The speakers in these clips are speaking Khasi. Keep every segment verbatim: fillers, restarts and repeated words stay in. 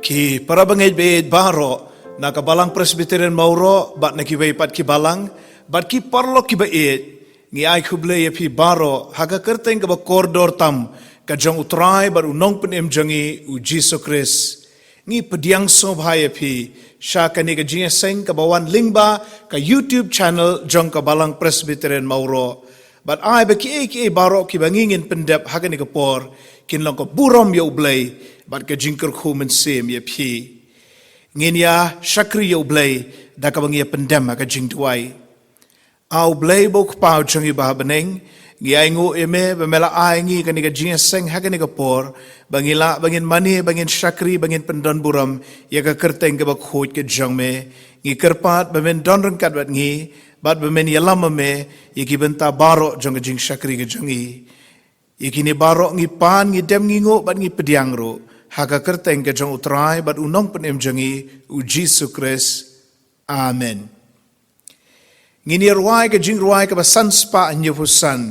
Ki para bangeit baieit baroh na ka Balang Presbyterian Mawroh bad na kiwei pat ki balang bad ki paralok kiba ïeit, ngi ai khublei ïa phi baroh ha ka kyrteng kaba kordor tam ka jong U Trai bad U Nongpynim jong ngi U Jisu Khrist. Ngi pdiang sngewbha ïa phi sha kane ka jingïaseng kaba wan lyngba ka YouTube channel jong ka Balang Presbyterian Mawroh. Bad ai ba kiei kiei baroh kiba ngi ngin pyndep ha kane ka por kin long ka burom ïa U Blei bad ka jingkyrkhu mynsiem ïa phi. Ngin ïa shakri ïa U Blei da kaba ngi ïa pyndem ha ka jingduwai. A U Blei ba U Kpa jong ngi ba ha bneng, ngi ainguh ïa me ba me la ai ngi kane ka jingïaseng ha kane ka por ba ngi lah ba ngin mane, ba ngin shakri, ba ngin pyndon burom ïa ka kyrteng kaba khuid ka jong me. Ngi kyrpad ba men don ryngkat bad ngi bad ba men ïalam ma me ïa ki bynta baroh jong ka jingshakri ka jong ngi. Ïa kine baroh ngi pan, ngi dem, ngi nguh bad ngi pdiang ruh ha ka kyrteng ka jong U Trai bad U Nongpynim jong ngi U Jisu Khrist. Amen. Ngin ïa rwai ka jingrwai kaba san spah hynñiewphew san.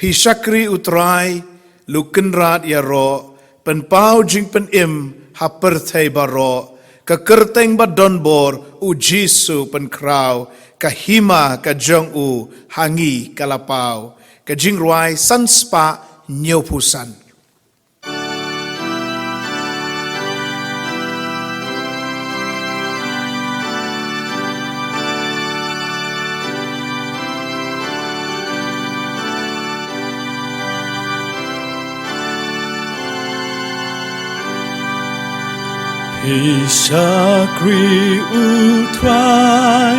Phi shakri U Trai, Luk Kynrad ïaroh, pynpaw jingpynim ha pyrthei baroh, ka kyrteng ba donbor U Jisu pynkhraw, ka hima ka jong U ha ngi ka la paw. Ka jingrwai san spah hynñiewphew san. Phi shakri U Trai,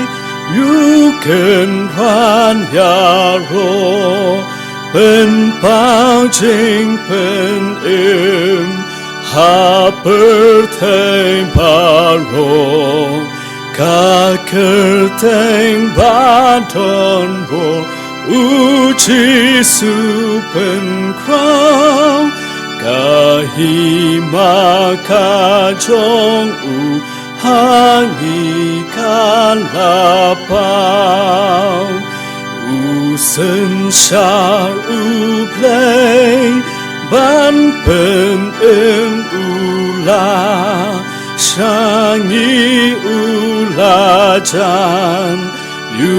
Luk Kynrad ïaroh, pynpaw jingpynim ha pyrthei baroh, ka kyrteng ba donbor U Jisu pynkhraw, ka hima ka jong U ha ngi ka la paw. U synshar U Blei ban pynim U la sha ngi, U la jan, U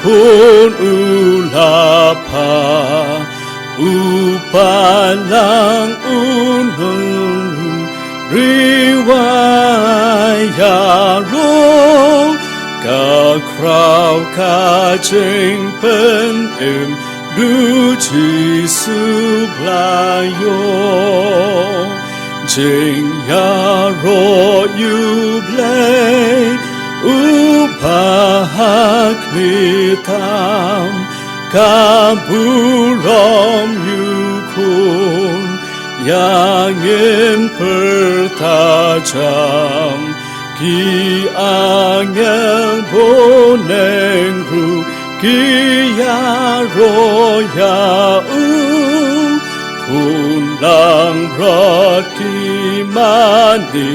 Khun U la pha, U Balang U Nongriewaiñ ïaroh, ka khraw ka jingpynim, U Jisu ba la ïoh. Jingïaroh ïa U Blei uba ha khlieh tam, ka burom ïa U Khun ïa ngin pyrta jam. Ki angel bneng ruh ki ïaroh ïa U, khun langbrot ki mane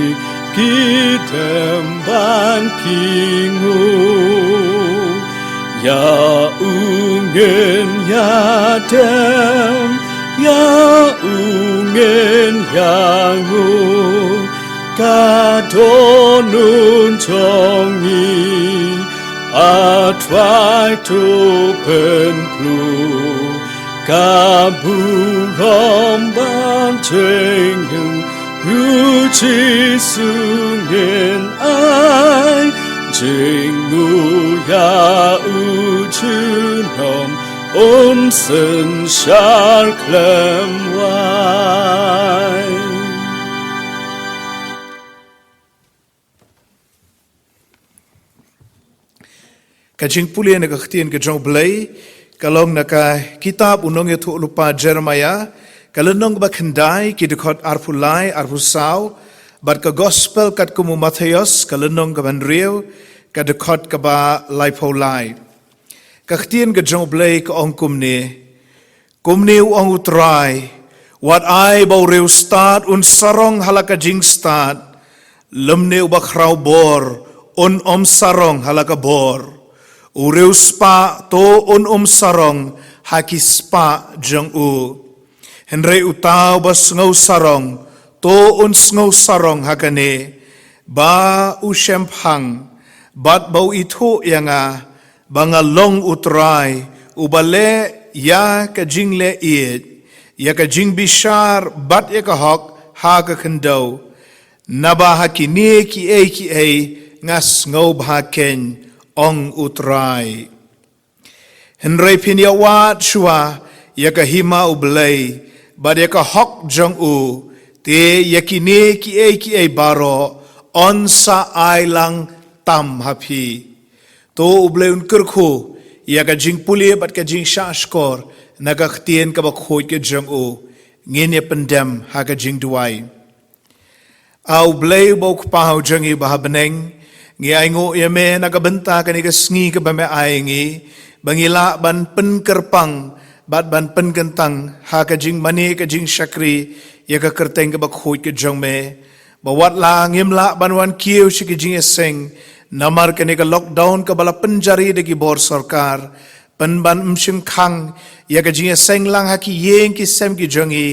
ki dem bad ki nguh. Ïa U ngin ïadem, ïa U ngin ïanguh, ka dohnud jong ngi, A Trai to pynpluh, ka burom bad jingim, U Jisu ngin ai, jingngooh ïa U junom, un synshar khlem wai. Ka jingpule na ka ktien ka jong U Blei ka long na ka kitab U Nongïathuhlypa Jeremiah, ka lynnong ba khyndai, ki dkhot arphew lai, arphew saw, bad ka Gospel katkum u Mathaios, ka lynnong kaba hynriew, ka dkhot kaba laiphew lai. Ka ktien ka jong U Blei ka ong kumne: Kumne u ong U Trai, wat ai ba u riewstad un sarong ha la ka jingstad, lymne uba khraw bor un ym sarong ha la ka bor. U riewspah to un ym sarong ha ki spah jong u. Hynrei uta uba sngew sarong to un sngew sarong ha kane, ba u shemphang, bad ba u ithuh ïa nga, ba nga long u Trai, uba leh ïa ka jingleh ïeit, ïa ka jingbishar, bad ïa ka hok ha ka khyndew. Naba ha kine kiei kiei nga sngewbha keiñ, ong u Trai. Hynrei phin ïa wad shuwa ïa ka hima U Blei, bad ïa ka hok jong u, te ïa kine kiei kiei baroh yn sa ai lang tam ha phi. To U Blei un kyrkhu ïa ka jingpule bad ka jingshahshkor na ka ktien kaba khuid ka jong u. Ngin ïa pyndem ha ka jingduwai. A U Blei uba u Kpa u jong ngi ba ha bneng, ngi ainguh ïa me na ka bynta kane ka sngi kaba me ai ngi, ba ngi lah ban pynkyrpang bad ban pynkyntang ha ka jingmane ka jingshakri ïa ka kyrteng kaba khuid ka jong me. Ba wat la ngim lah ban wan kiew sha ki jingïaseng namar kane ka lockdown kaba la pynjari da ki bor sorkar, pynban ym shim khang ïa ka jingïaseng lang ha ki ïing ki sem ki jong ngi,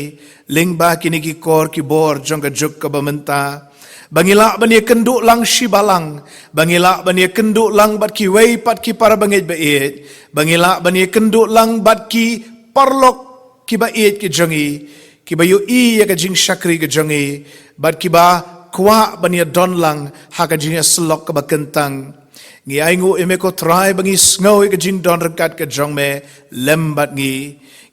lyngba kine ki kor ki bor jong ka juk kaba mynta. Ba ngi lah ban ïakynduh lang shi balang, ba ngi lah ban ïakynduh lang bad kiwei pat ki para bangeit ba ïeit, ba ngi lah ban ïakynduh lang bad ki paralok kiba ïeit ki jong ngi, kiba ïohi ïa ka jingshakri ka jong ngi, bad kiba kwah ban ïadon lang ha ka jingïasyllok kaba kyntang. Ngi ainguh ïa me ko Trai ba ngi sngew ïa ka jingdon ryngkat ka jong me lem bad ngi.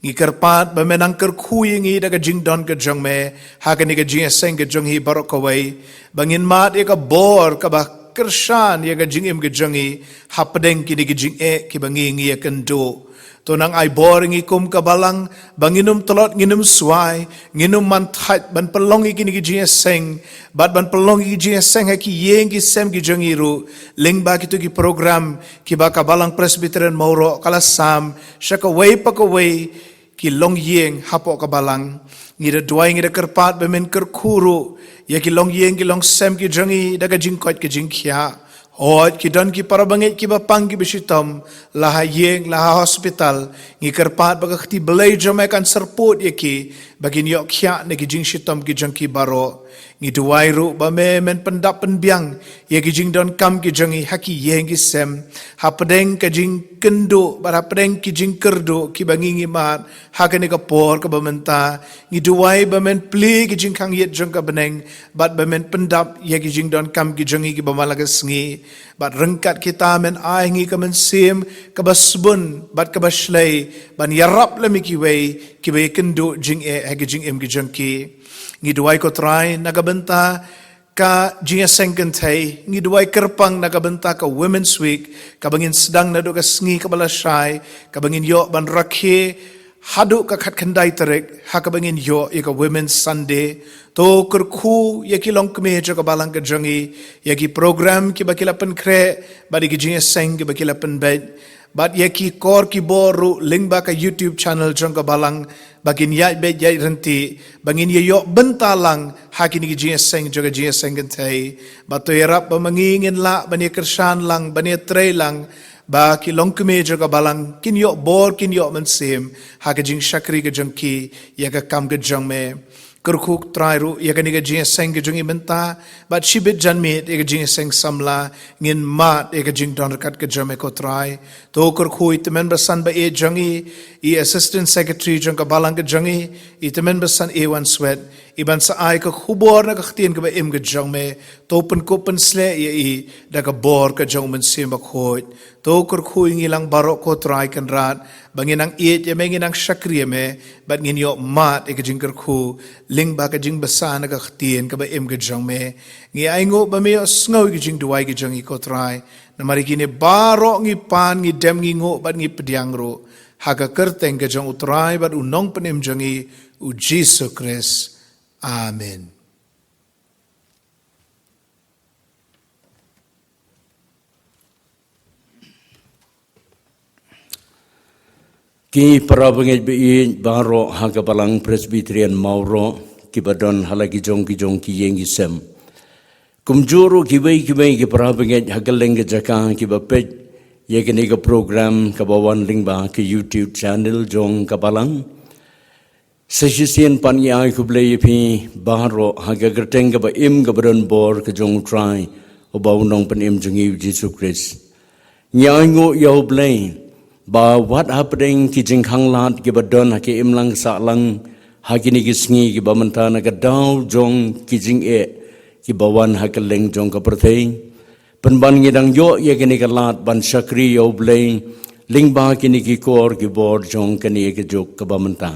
Ngi kyrpad ba me nang kyrkhu ïa ngi da ka jingdon ka jong me ha kane ka jingïaseng ka jong ngi baroh kawei, ba ngin mad ïa ka bor kaba kyrshan ïa ka jingim ka jong ngi hapdeng kine ki jingeh kiba ngi ngi ïakynduh. To nang ai bor ïa ngi kum ka balang, ba ngin ym tlot, ngin ym swai, ngin ym man thait ban pynlong ïa kine ki jingïaseng, bad ban pynlong ïa ki jingïaseng ha ki ïing ki sem ki jong ngi ruh, lyngba kito ki program kiba ka Balang Presbyterian Mawroh ka la sam sha kawei pa kawei ki longïing hapoh ka balang. Ngi da duwai, ngi da kyrpad ba men kyrkhu ruh ïa ki longïing ki longsem ki jong ngi da ka jingkoit ka jingkhiah. Hooid, ki don ki para bangeit kiba pang kiba shitom la ha ïing, la ha hospital. Ngi kyrpad ba ka kti Blei jong me kan syrpud ïa ki, ba kin ïoh khiah na ki jingshitom ki jong ki baroh. Ngi duwai ruh ba me men pyndap pynbiang ïa ki jingdonkam ki jong ngi ha ki ïing ki sem, hapdeng ka jingkynduh bad hapdeng ki jingkyrduh kiba ngi ngi mad ha kane ka por kaba mynta. Ngi duwai ba men plie ki jingkhang ïit jong ka bneng, bad ba men pyndap ïa ki jingdonkam ki jong ngi kiba man la ka sngi. Bad ryngkat kita men ai ngi ka mynsiem kaba sbun bad kaba shlei ban ïarap lem ïa kiwei kiba ïakynduh jingeh ha ki jingim ki jong ki. Ngi duwai ko Trai na ka bynta ka jingïaseng kynthei, ngi duwai kyrpang na ka bynta ka Women's Week kaba ngin sdang naduh ka sngi kaba la shai, kaba ngin ïoh ban rakhe haduh ka khatkhyndai tarik, ha kaba ngin ïoh ïa ka Women's Sunday. To kyrkhu ïa ki longkmie jong ka balang ka jong ngi, ïa ki program kiba ki la pynkhreh, bad ïa ki jingïaseng kiba ki la pynbeit, bad ïa ki kor ki bor ruh lyngba ka YouTube channel jong ka balang, ba kin ïaid beit ïaid ryntih, ba ngin ïa ïoh bynta lang ha kine ki jingïaseng jong ka jingïaseng kynthei. Bad to ïarap ba ma ngi ngin lah ban ïakyrshan lang, ban ïatrei lang, ba ki longkmie jong ka balang kin ïoh bor, kin ïoh mynsiem ha ka jingshakri ka jong ki ïa ka kam ka jong me. Kyrkhu Trai ruh ïa kane ka jingïaseng ka jong ngi mynta, bad shibit janmiet ïa ka jingïaseng samla, ngin mad ïa ka jingdon ryngkat ka jong me ko Trai. To kyrkhu i tymmen basan ba ïeit jong ngi, i Assistant Secretary jong ka balang ka jong ngi, i tymmen basan Ewan Swet, i ban sa ai ka khubor na ka ktien kaba im ka jong me. To pynkup pynsleh ïa i da ka bor ka jong u Mynsiem Bakhuid. To kyrkhu ïa ngi lang baroh ko Trai Kynrad, ba ngin nang ïeit ïa me, ngin nang shakri ïa me, bad ngin ïoh mad ïa ka jingkyrkhu lyngba ka jingbasa na ka ktien kaba im ka jong me. Ngi ainguh ba me ïohsngew ïa ka jingduwai ka jong ngi ko Trai. Namar ïa kine baroh ngi pan, ngi dem, ngi nguh bad ngi pdiang ruh ha ka kyrteng ka jong u Trai bad u Nongpynim jong ngi, u Jisu Khrist. Amen. Ki para bangeit ba ïeit baroh ha ka Balang Presbyterian Mawroh, kiba don ha la ki jong ki jong ki ïing ki sem. Kumjuh ruh kiwei kiwei ki para bangeit ha kylleng ka jaka kiba peit ïa kane ka program kaba wan lyngba ka YouTube channel jong ka Balang. Sa shisien pat ngi ai khublei ïa phi baroh ha ka kyrteng kaba im kaba don bor ka jong U Trai, uba u Nongpynim jong ngi U Jisu Khrist. Ngi ainguh ïa U Blei ba wat hapdeng ki jingkhanglad kiba don ha ka imlang sahlang ha kine ki sngi kiba mynta, na ka daw jong ki jingeh kiba wan ha kylleng jong ka pyrthei, pynban ngi dang ïoh ïa kane ka lad ban shakri ïa U Blei lyngba kine ki kor ki bor jong kane ka juk kaba mynta.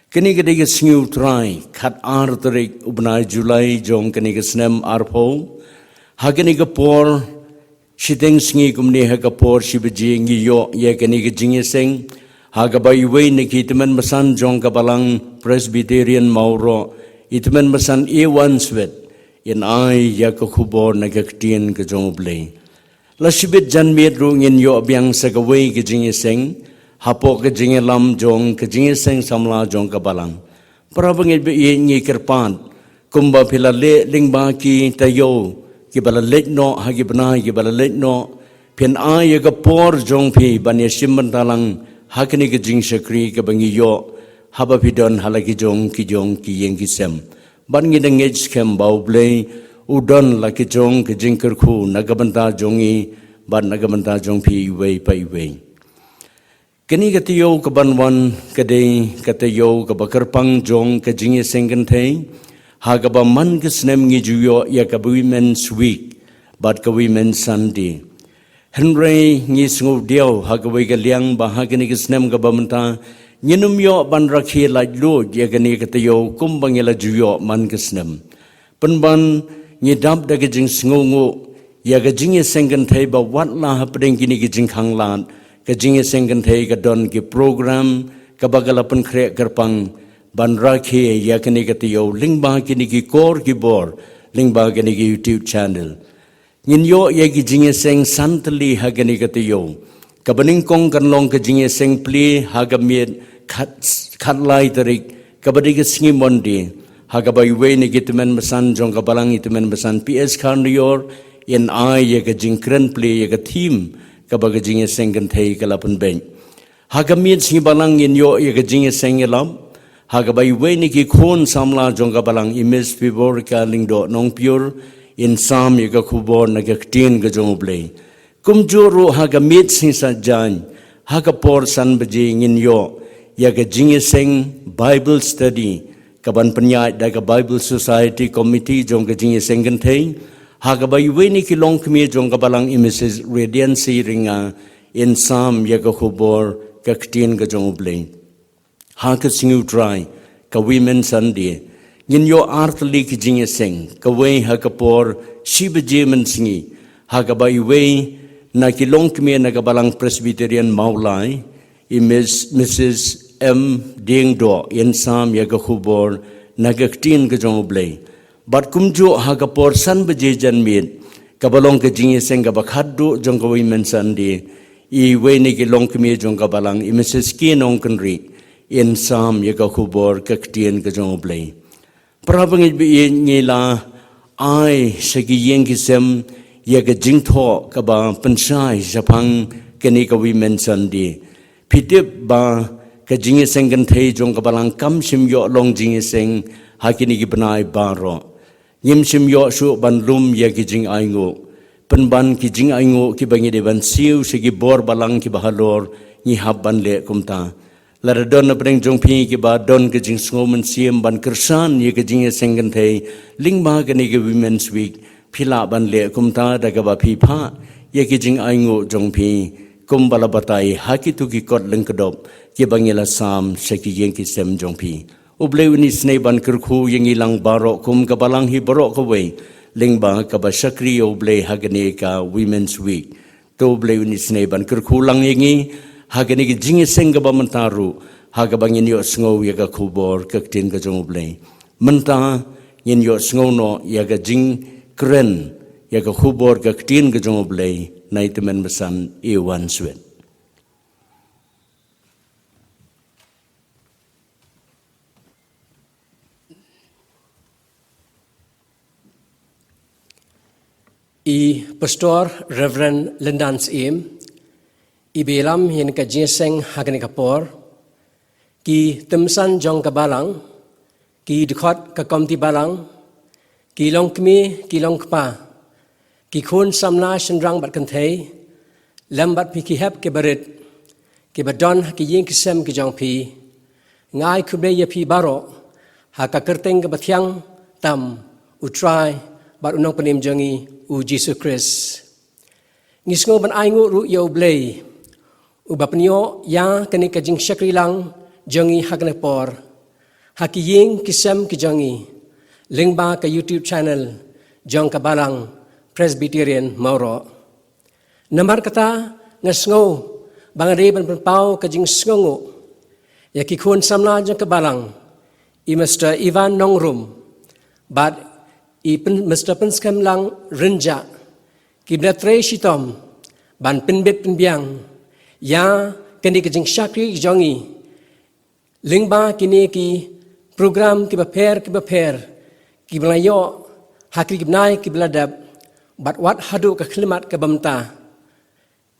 Kane ka dei ka sngi U Trai, khat ar tarik u bnai July jong kane ka snem arphew. Ha kane ka por shiteng sngi kumne, ha ka por shi baje, ngi ïoh ïa kane ka jingïaseng ha kaba iwei na ki tymmen basan jong ka Balang Presbyterian Mawroh, i tymmen basan A One Swet, in ai ïa ka khubor na ka ktien ka jong U Blei. La shibit janmiet ruh ngin ïoh biang sa kawei ka jingïaseng hapoh ka jingïalam jong ka jingïaseng samla jong ka Balang. Para bangeit ba ïeit, ngi kyrpad kumba phi la leh lyngba ki taïew kiba la leit noh, ha ki bnai kiba la leit noh, phin ai ïa ka por jong phi ban ïashim bynta lang ha kane ka jingshakri kaba ngi ïoh haba phi don ha la ki jong ki jong ki ïing ki sem. Bad ngi dang ngeit skhem ba U Blei u don la ki jong ki jingkyrkhu na ka bynta jong ngi bad na ka bynta jong phi iwei pa iwei. Kane ka taïew kaban wan ka dei ka taïew kaba kyrpang jong ka jingïaseng kynthei, ha kaba man ka snem ngi ju ïoh ïa ka Women's Week bad ka Women's Sunday. Hynrei ngi sngewdiaw ha kawei ka liang ba ha kane ka snem kaba mynta ngin ym ïoh ban rakhe laitluid ïa kane ka taïew kumba ngi la ju ïoh man ka snem. Pynban ngi dap da ka jingsngewnguh ïa ka jingïaseng kynthei ba wat la hapdeng kine ki jingkhanglad, ka jingïaseng kynthei ka don ki program kaba ka la pynkhreh kyrpang ban rakhe ïa kane ka taïew lyngba kine ki kor ki bor, lyngba kane ka YouTube channel. Ngin ïoh ïa ki jingïaseng san tylli ha kane ka taïew. Kaba nyngkong kan long ka jingïaseng plie ha ka miet khat, khatlai tarik, kaba dei ka sngi Monday, ha kaba iwei na ki tymmen basan jong ka Balang, i tymmen basan P S Kharnaior, in ai ïa ka jingkren plie ïa ka theme kaba ka jingïaseng kynthei ka la pynbeit. Ha ka miet sngi Balang ngin ïoh ïa ka jingïaseng ïalap ha kaba iwei na ki khun samla jong ka Balang, i Miss Viborika Lyngdoh Nongpyiur, in sam ïa ka khubor na ka ktien ka jong U Blei. Kumjuh ruh ha ka miet sngi Saitjaiñ, ha ka por san baje ngin ïoh ïa ka jingïaseng Bible study kaban pynïaid da ka Bible Society Committee jong ka jingïaseng kynthei, ha kaba iwei na ki longkmie jong ka Balang, i Missus Radiancy Rynga, in sam ïa ka khubor ka ktien ka jong U Blei. Ha ka sngi U Trai, ka Women's Sunday, ngin ïoh ar tylli ki jingïaseng, kawei ha ka por shi baje mynsngi, ha kaba iwei na ki longkmie na ka Balang Presbyterian Mawlai, i Miss, Missus M Diengdoh, in sam ïa ka khubor na ka ktien ka jong U Blei. Bad kumjuh ha ka por san baje janmiet, kaba long ka jingïaseng kaba khatduh jong ka Women's Sunday, iwei na ki longkmie jong ka Balang, i Missus K Nongkynrih, in sam ïa ka khubor ka ktien ka jong U Blei. Para bangeit ba ïeit, ngi la ai sha ki ïing ki sem ïa ka jingthoh kaba pynshai shaphang kane ka Women's Sunday. Phi tip ba ka jingïaseng kynthei jong ka Balang kam shym ïoh long jingïaseng ha kine ki bnai baroh. Ngim shym ïoh shuh ban lum ïa ki jingainguh. Pynban ki jingainguh kiba ngi dei ban siew sha ki bor balang kiba halor, ngi hap ban leh kumta. Lada don na pdeng jong phi kiba don ka jingsngew mynsiem ban kyrshan ïa ka jingïaseng kynthei lyngba kane ka Women's Week, phi lah ban leh kumta da kaba phi phah ïa ki jingainguh jong phi, kumba la batai ha kito ki kot lyngkdop kiba ngi la sam sha ki ïing ki sem jong phi. U Blei un isynei ban kyrkhu ïa ngi lang baroh kum ka Balang hi baroh kawei, lyngba kaba shakri ïa U Blei ha kane ka Women's Week. To U Blei un isynei ban kyrkhu lang ïa ngi ha kane ka jingïaseng kaba mynta ruh, ha kaba ngin ïohsngew ïa ka khubor ka ktien ka jong U Blei. Mynta ngin ïohsngew noh ïa ka jingkren ïa ka khubor ka ktien ka jong U Blei na i tymmen basan A One Swet. I Pastor Reverend Lyndan Syiem, iba ïalam ïa kane ka jingïaseng ha kane ka por, Ki tymmen jong ka balang, ki dkhot ka komti balang, ki longkmie, ki longkpa, ki khun samla shynrang bad kynthei, lem bad phi ki hep ki barit, ki ba don ha ki ïing ki sem ki jong phi, nga ai khublei ïa phi baroh ha ka kyrteng ka bathiang tam U Trai bad U Nongpynim jong ngi U Jisu Khrist. Ngi sngew ban ai nguh ruh ïa U Blei, U ba pynïoh ïa kane ka jingshakri lang jong ngi ha kane por, ha ki ïing ki sem ki jong ngi, lyngba ka YouTube channel jong ka Balang Presbyterian Mawroh. Namar kata nga sngew ba nga dei ban pynpaw ka jingsngewnguh ïa ki khun samla jong ka balang, i Mister Ivan Nongrum bad i Mister Pynskhem Lang Rynjah, ki ba la trei shitom ban pynbit pynbiang ïa kane ka jingshakri jong ngi lyngba kine ki program ki bapher ki bapher ki ba la ïoh ha ki bnai ki ba la dep, bad wat haduh ka khyllipmat ka bynta.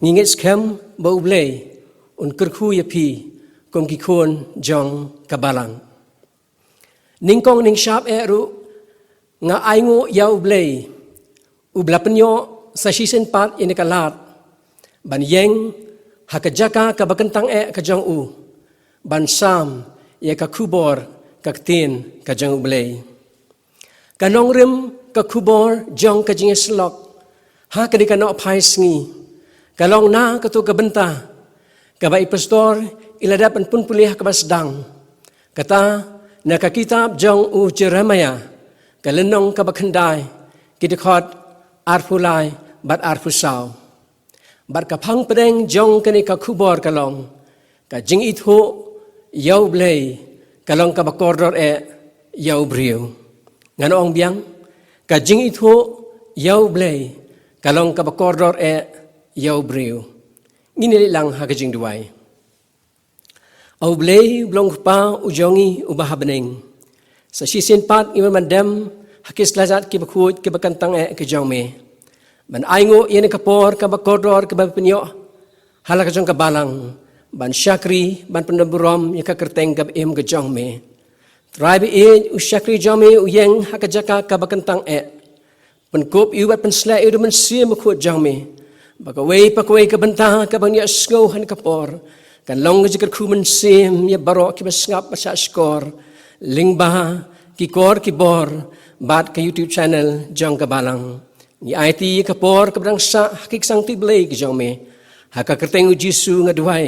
Ngi ngeit skhem ba U Blei un kyrkhu ïa phi kum ki khun jong ka balang. Nyngkong nyngshap eh ruh nga ai nguh ïa U Blei, U ba la pynïoh sa shisien pat ïa kane ka lad ban ïeng ha ka jaka ka bakyntang eh ka jong U, ban sam ïa ka khubor ka ktien ka jong U Blei. Ka nongrim ka khubor jong ka jingïasyllok ha kane ka nohphai sngi ka long na kato ka bynta kaba i pastor i la dep ban pynpule ha kaba sdang, kata na ka kitab jong u Jeremiah, ka lynnong kaba khyndai, ki dkhot arphew lai bad arphew saw. Bad ka phang pdeng jong kane ka khubor ka long, ka jingithuh ïa U Blei ka long kaba kordor eh ïa u briew. Ngan ong biang, ka jingithuh ïa U Blei ka long kaba kordor eh ïa u briew. Ngin ïa leit lang ha ka jingduwai. A U Blei U ba long Kpa u jong ngi uba ha bneng, sa shisien pat ngi wan ban dem ha ki slajat ki bakhuid ki bakyntang eh ki jong Me, ban ai nguh ïa kane ka por kaba kordor kaba pynïoh ha la ka jong ka balang ban shakri ban pyndonburom ïa ka kyrteng kaba im ka jong Me. Trai baieit, u shakri jong Me u ïeng ha ka jaka ka bakyntang eh. Pynkup ïa u bad pynsleh ïa u da u Mynsiem Bakhuid jong Me, ba kawei pa kawei ka bynta kaba ngi ïa sngew ha kane ka por kan long ka jingkyrkhu mynsiem ïa baroh ki ba sngap ba sngap shkor lyngba ki kor ki bor bad ka YouTube channel jong ka balang. Ngi aiti ïa ka por kaba dang sah ha ki ksangti Blei ki jong Me. Ha ka kyrteng U Jisu nga duwai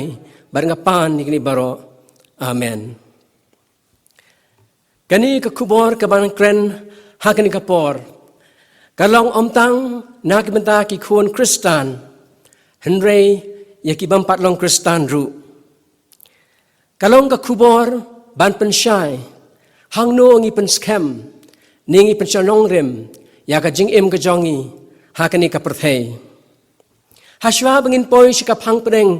bad nga pan ïa kine baroh. Amen. Kane ka khubor kaba ngan kren ha kane ka por ka long ym tang na ka bynta ki khun Khristan, hynrei ïa ki bym pat long Khristan ruh. Ka long ka khubor ban pynshai hangno ngi pynskhem ne ngi pynshai nongrim ïa ka jingim ka jong ngi ha kane ka pyrthei. Hashwa ba ngin poi sha ka phang pdeng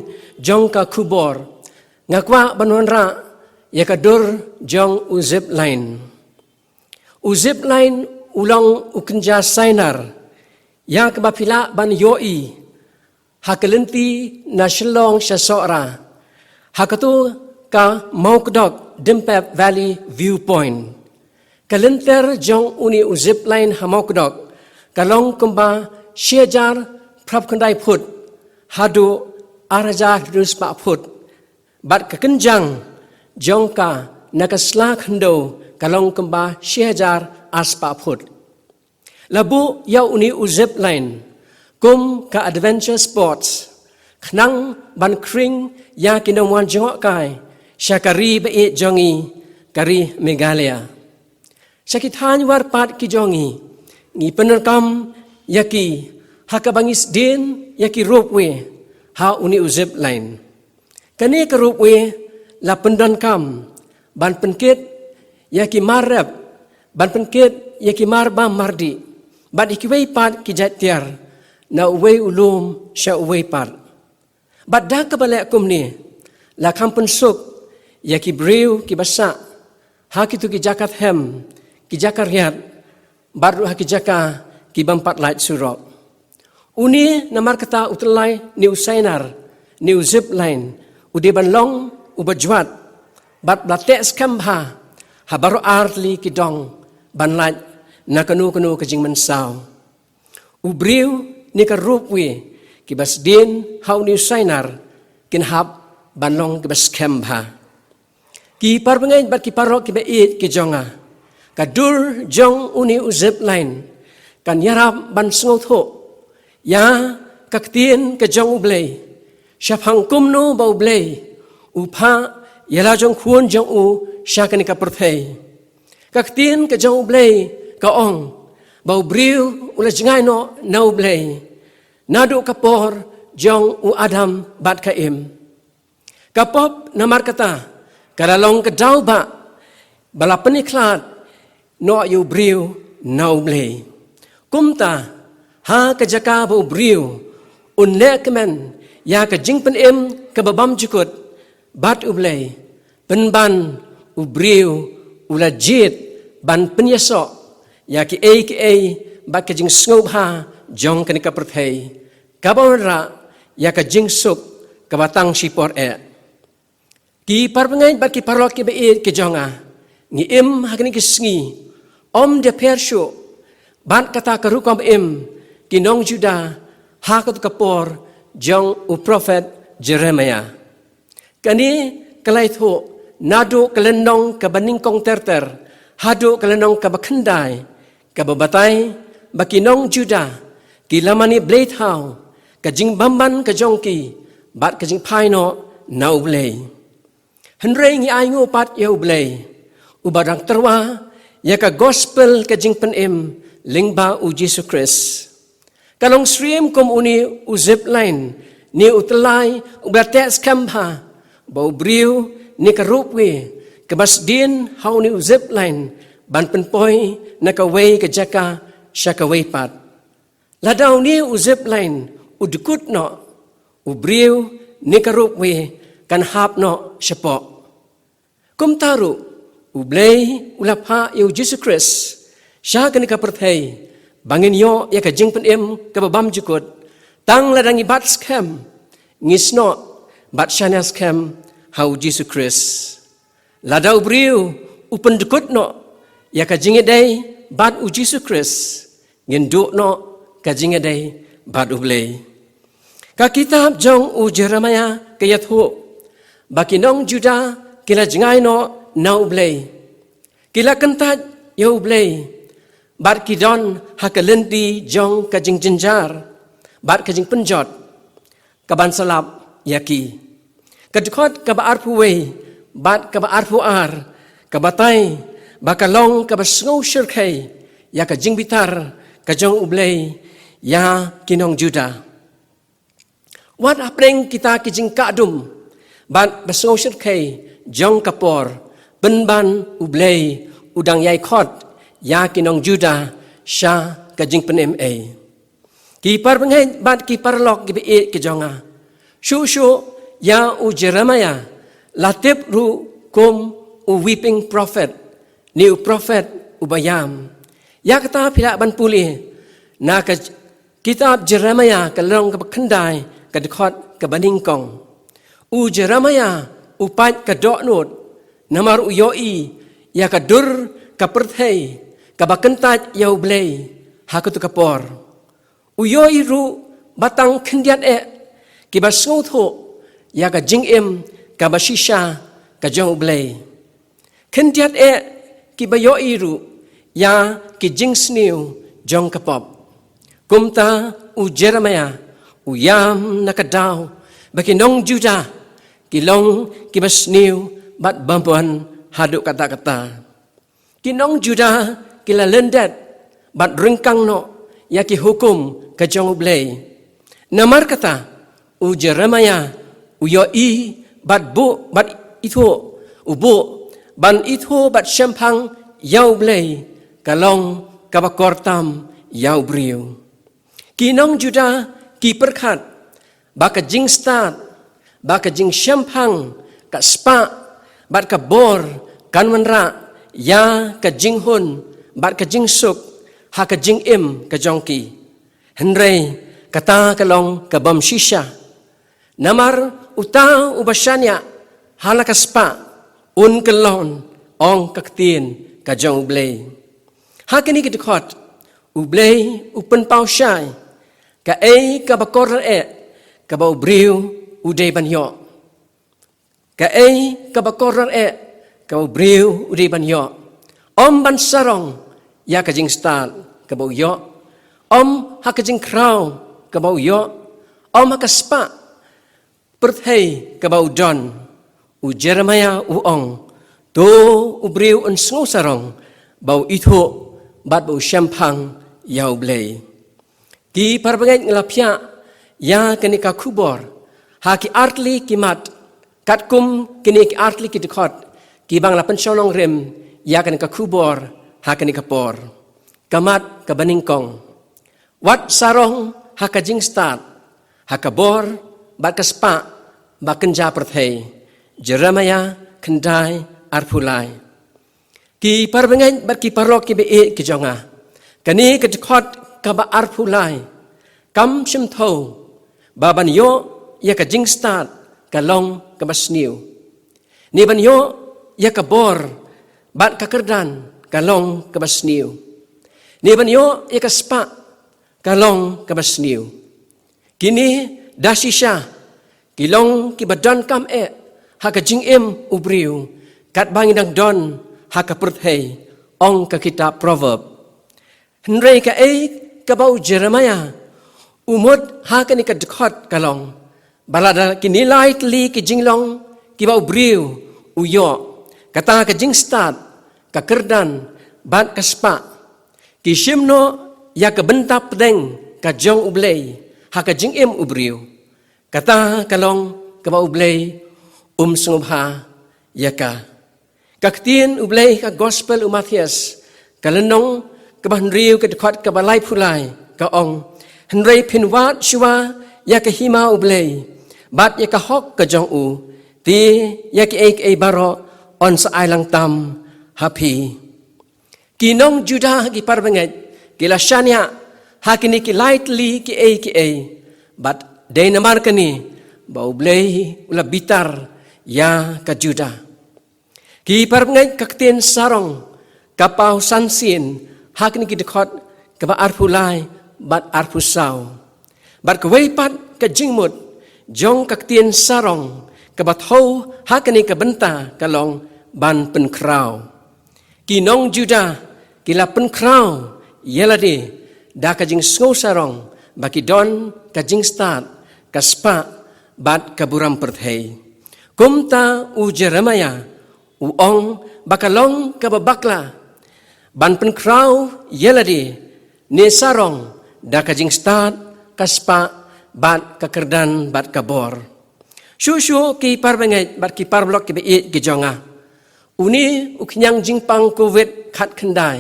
jong ka khubor, nga kwah ban wanrah ïa ka dur jong u zip line. U zip line u long u kynja sainar ïa kaba phi lah ban ïohi ha ka lynti na Shillong sha Sohra, ha kato ka Mawkdok Dympep Valley Viewpoint. Ka lynter jong une u zip line ha Mawkdok ka long kumba shi hajar phra phew khyndai phut haduh ar hajar hynriew spah phut, bad ka kynjang jong ka na ka sla khyndew ka long kumba shi hajar ar spah phut. La buh ïa une u zip line kum ka adventure sports khnang ban khring ïa ki nongwan jngohkai sha ka ri ba ïeit jong ngi, ka ri Meghalaya. Sha ki thaiñ war pat ki jong ngi, ngi pyndonkam ïa ki ha kaba ngi sdien ïa ki ropeway ha une u zip line. Kane ka ropeway la pyndonkam ban pynkit ïa ki mar rep, ban pynkit ïa ki mar bam mar dih bad ïa kiwei pat ki jait tiar na uwei u lum sha uwei pat. Bad da kaba leh kumne, la kham pynsuk ïa ki briew ki ba sah ha kito ki jaka them, ki jaka riat, bad ruh ha ki jaka ki bym pat lait surok. Une namar kata u tyllai ne u sainar ne u zip line u dei ban long uba jwat bad ba la teh skhem bha ha baroh artylli ki dong ban lait na kano kano ka jingmynsaw. U briew ne ka rup wei kiba sdien ha une u sainar kin hap ban long kiba skhem bha. Ki parabangeit bad ki paralok kiba ïeit ki jong nga, ka dur jong une u zipline kan ïarap ban sngewthuh ïa ka ktien ka jong U Blei shaphang kumno ba U Blei u phah ïa la jong khun jong u sha kane ka pyrthei. Ka ktien ka jong U Blei ka ong ba u briew u la jngai noh na U Blei naduh ka por jong u Adam bad ka Im. Ka pop namar kata ka la long ka daw ba ba la pynikhlad noh ïa u briew na U Blei. Kumta ha ka jaka ba u briew un leh kmen ïa ka jingpynim kaba bymjukut bad U Blei, pynban u briew u la jied ban pynïasoh ïa kiei kiei bad ka jingsngewbha jong kane ka pyrthei kaba wanrah ïa ka jingsuk kaba tang shipor eh. Ki parabangeit bad ki paralok kiba ïeit ki jong nga, ngi im ha kine ki sngi ym da pher shuh bad kata ka rukom im ki nong Judah ha katu ka por jong u prophet Jeremiah. Kane ka la ïathuh naduh ka lynnong kaba nyngkong ter ter haduh ka lynnong kaba khyndai, kaba batai ba ki nong Judah ki la mane blei thaw ka jingbymman ka jong ki bad ka jingphai noh na U Blei. Hynrei ngi ainguh pat ïa U Blei uba dang tyrwa ïa ka gospel ka jingpynim lyngba U Jisu Khrist. Ka long syriem kum une u zipline ne u tyllai uba teh skhem bha ba u briew ne ka rup wei kaba sdien ha une u zipline ban pynpoi na kawei ka jaka sha kawei pat. Lada une u zipline u dkut noh, u briew ne ka rup wei kan hap noh shapoh. Kumta ruh U Blei u la phah ïa U Jisu Khrist sha kane ka pyrthei ba ngin ïoh ïa ka jingpynim kaba bymjukut tang lada ngi bat skhem, ngi snoh bad shaniah skhem ha U Jisu Khrist. Lada u briew u pyndkut noh ïa ka jingïadei bad U Jisu Khrist, ngin duh noh ka jingïadei bad U Blei. Ka kitab jong u Jeremiah ka ïathuh ba ki nong Judah ki la jngai noh na U Blei. Ki la kyntait ïa U Blei bad ki don ha ka lynti jong ka jingjynjar bad ka jingpynjot kaban sa lap ïa ki. Ka dkhot kaba arphew wei bad kaba arphew ar ka batai ba ka long kaba sngewshyrkhei ïa ka jingbitar ka jong U Blei ïa ki nong Judah. Wat hapdeng kita ki jingkah dum bad ba sngewshyrkhei jong ka por, pynban U Blei u dang ïai khot ïa ki nong Judah sha ka jingpynim ei. Ki parabangeit bad ki paralok kiba ïeit ki jong nga, shuh shuh ïa u Jeremiah la tip ruh kum u weeping prophet, ne u prophet uba ïam. Ïa kata phi lah ban pule na ka kitab Jeremiah ka lynnong kaba khyndai ka dkhot kaba nyngkong. U Jeremiah u pait ka dohnud namar u ïohi ïa ka dur ka pyrthei kaba kyntait ïa U Blei ha katu ka por. U ïohi ruh ba tang khyndiat eh kiba sngewthuh ïa ka jingim kaba shisha ka jong U Blei. Khyndiat eh kiba ïohi ruh ïa ki jingsniew jong ka pop. Kumta u Jeremiah u ïam na ka daw ba ki nong Judah ki long kiba sniew bad bymman haduh katta katta. Ki nong Judah ki la lyndet bad ryngkang noh ïa ki hukum ka jong U Blei. Namar kata u Jeremiah u ïohi bad buh bad ithuh, u buh ban ithuh bad shemphang ïa U Blei ka long kaba kor tam ïa u briew. Ki nong Judah ki pyrkhat ba ka jingstad, ba ka jingshemphang, ka spah bad ka bor kan wanrah ïa ka jinghun bad ka jingsuk ha ka jingim ka jong ki. Hynrei kata ka long ka bym shisha. Namar uta uba shaniah ha la ka spah Un kyllon, ong ka ktien ka jong U Blei. Ha kine ki dkhot, U Blei u pynpaw shai kaei kaba kordor eh kaba u briew u dei ban ïoh. Kaei kaba kordor eh kaba u briew u dei ban ïoh. Ym ban sarong ïa ka jingstad kaba u ïoh. Ym ha ka jingkhraw kaba u ïoh. Ym ha ka spah pyrthei kaba u don. U Jeremiah u ong, to u briew un sngew sarong ba u ithuh bad ba u shemphang ïa U Blei. Ki parabangeit, nga la phiah ïa kane ka khubor ha ki artylli ki mat, katkum kine ki artylli ki dkhot kiba nga la pynshong nongrim ïa kane ka khubor ha kane ka por. Ka mat kaba nyngkong, wat sarong ha ka jingstad, ha ka bor bad ka spah ba kynja pyrthei. Jeremiah khyndai arphew lai. Ki parabangeit bad ki paralok kiba ïeit ki jong nga, kane ka dkhot kaba arphew lai kam shim thew ba ban ïoh ïa ka jingstad ka long kaba sniew, ne ban ïoh ïa ka bor bad ka kyrdan ka long kaba sniew, ne ban ïoh ïa ka spah ka long kaba sniew. Kine da shisha ki long kiba donkam eh ha ka jingim u briew katba ngi dang don ha ka pyrthei, ong ka kitab Proverb. Hynrei kaei kaba u Jeremiah u mut ha kane ka dkhot ka long ba lada kine lai tylli ki jinglong kiba u briew u ïoh, kata ka jingstad, ka kyrdan bad ka spah, ki shim noh ïa ka bynta pdeng ka jong U Blei ha ka jingim u briew, kata ka long kaba U Blei um sngewbha ïa ka. Ka ktien U Blei ka Gospel u Mathaios, ka lynnong kaba hynriew, ka dkhot kaba laiphew lai, ka ong, hynrei phin wad shuwa ïa ka hima U Blei bad ïa ka hok ka jong u, te ïa kiei kiei baroh yn sa ai lang tam ha phi. Ki nong Judah, ki parabangeit, ki la shaniah ha kine ki lai tylli kiei kiei, bad dei namar kane ba U Blei u la bitar ïa ka Judah. Ki parabangeit, ka ktien sarong ka paw san sien ha kine ki dkhot kaba arphew lai bad arphew saw. Bad kawei pat ka jingmut jong ka ktien sarong kaba thew ha kane ka bynta ka long ban pynkhraw. Ki nong Judah ki la pynkhraw ïa lade da ka jingsngew sarong ba ki don ka jingstad, ka spah bad ka burom pyrthei. Kumta u Jeremiah u ong ba ka long kaba bakla ban pynkhraw ïa lade ne sarong da ka jingstad, ka spah bad ka kyrdan bad ka bor. Shuh shuh, ki parabangeit bad ki paralok kiba ïeit ki jong nga, une u khñiang jingpang Covid khatkhyndai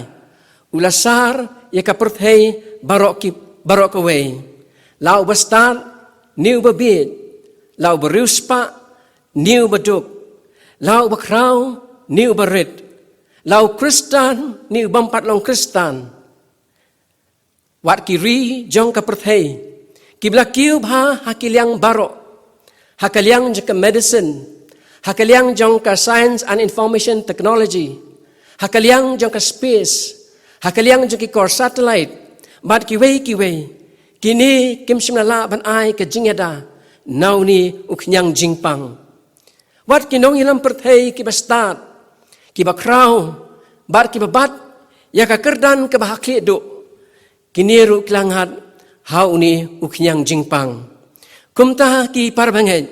u la sar ïa ka pyrthei baroh ki, baroh kawei. La uba stad ne uba bieit, la uba riewspah ne uba duk, la uba khraw ne uba rit, la u Khristan ne u bym pat long Khristan. Wat ki ri jong ka pyrthei kiba la kiew bha ha ki liang baroh, ha ka liang jong ka medicine, ha ka liang jong ka science and information technology, ha ka liang jong ka space, ha ka liang jong ki kor satellite bad kiwei kiwei, kine kim shym la lah ban ai ka jingïada na une u khñiang jingpang. Wat ki nongïalam pyrthei kiba stad, kiba khraw bad kiba bat ïa ka kyrdan kaba ha khlieh duh, kine ruh ki la ngat ha une u khñiang jingpang. Kumta, ki parabangeit,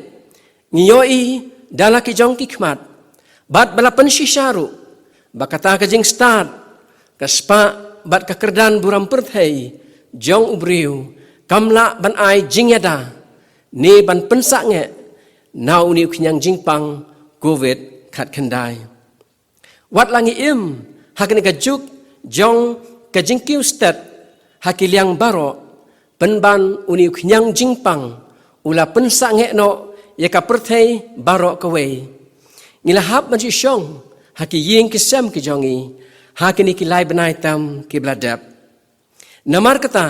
ngi ïohi da la ki jong ki khmat bad ba la pynshisha ruh ba kata ka jingstad, ka spah bad ka kyrdan burom pyrthei jong u briew kam lah ban ai jingïada ne ban pynsangeh na une u khñiang jingpang Covid khatkhyndai. Wat la ngi im ha kane ka juk jong ka jingkiew stet ha ki liang baroh, pynban une u khñiang jingpang u la pynsangeh noh ïa ka pyrthei baroh kawei. Ngi la hap ban shu shong ha ki ïing ki sem ki jong ngi ha kine ki lai bnai tam kiba la dep. Namar kata,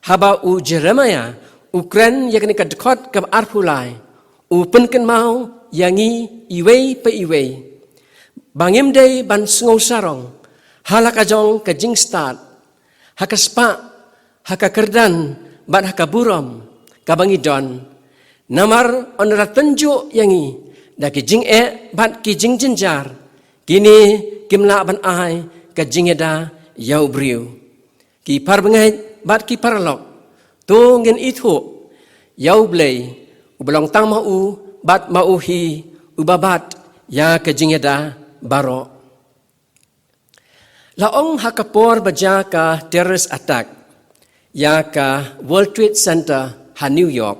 haba u Jeremiah u kren ïa kane ka dkhot kaba arphew lai, u pynkynmaw ïa ngi iwei pa iwei. ba ngim dei ban sngewsarong ha la ka jong ka jingstad, ha ka spah, ha ka kyrdan, bad ha ka burom kaba ngi don. Namar yn da tynjuh ïa ngi da ki jingeh bad ki jingjynjar, kine kim lah ban ai ka jingïada ïa u briew. Ki parabangeit bad ki paralok, to ngin ithuh ïa u Blei, uba long tang ma u bad ma u hi, uba bat ïa ka jingïada baroh. La ong ha ka por ba jia ka terrorist attack ïa ka World Trade Center ha New York,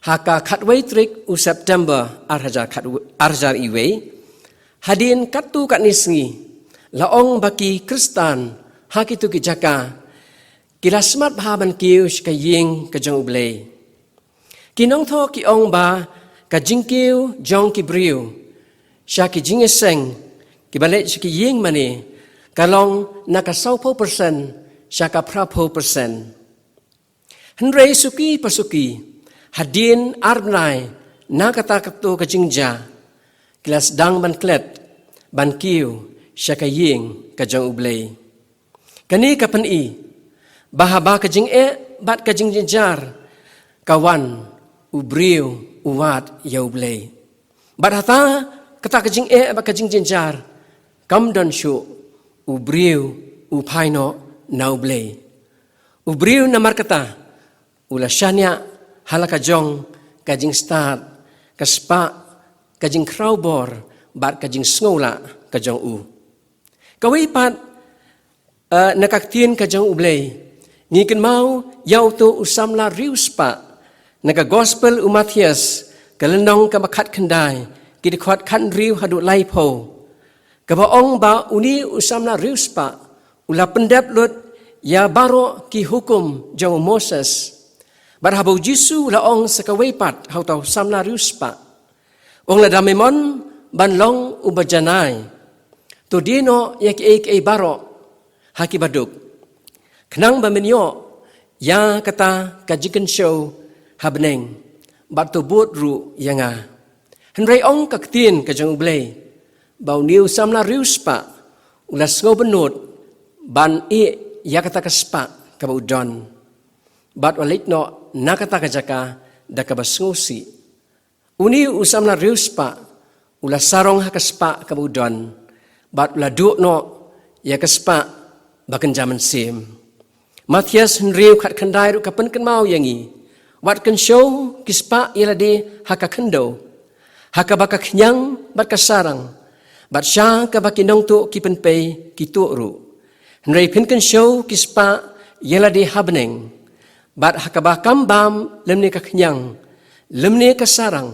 ha ka khatwei tarik u September ar hajar khat, ar hajar iwei, hadien katto katne sngi, la ong ba ki Khristan ha kito ki jaka ki la smat bha ban kiew sha ka ïing ka jong u Blei. Ki nongthoh ki ong ba ka jingkiew jong ki briew sha ki jingïaseng kiba leit sha ki ïing mane ka long na ka sawphew persen sha ka phraphew persen. Hynrei suki pa suki, hadien ar bnai na kata kato ka jingjia, ki la sdang ban klet, ban kiew sha ka ïing ka jong u Blei. Kane ka pyni ba haba ka jingeh bad ka jingjynjar ka wan, u briew u wad ïa u Blei. Bad hata kata ka jingeh bad ka jingjynjar kam don shuh, u briew u phai noh na u Blei. U briew namar kata u la shaniah ha la ka jong ka jingstad, ka spah, ka jingkhraw bor bad ka jingsngewlah ka jong u. Kawei pat, eh, na ka ktien ka jong u Blei, ngi kynmaw ïa uto u samla riewspah na ka Gospel u Mathaios, ka lynnong kaba khatkhyndai, ki dkhot khathynriew haduh laiphew, kaba ong ba une u samla riewspah u la pyndep lut ïa baroh ki hukum jong u Moses. Bad haba u Jisu u la ong sa kawei pat ha uta u samla riewspah, u ong, lada me mon ban long uba janai, to die noh ïa kiei kiei baroh ha kiba duk, khnang ba men ïoh ïa kata ka jingkynshew ha bneng, bad to bud ruh ïa nga. Hynrei ong ka ktien ka jong u Blei ba une u samla riewspah u la sngewbynnud ban ïeh ïa kata ka spah kaba u don, bad u la leit noh na kata ka jaka da kaba sngewsih. Une u samla riewspah u la sarong ha ka spah kaba u don, bad u la duh noh ïa ka spah ba kynja mynsiem. Mathaios hynriew khatkhyndai ruh ka pynkynmaw ïa ngi, wat kynshew ki spah ïa lade ha ka khyndew, ha kaba ka khñiang bad ka sarang, bad sha kaba ki nongtuh ki pynpei ki tuh ruh. Hynrei phin kynshew ki spah ïa lade ha bneng, bad ha kaba kam bam lymne ka khñiang lymne ka sarang,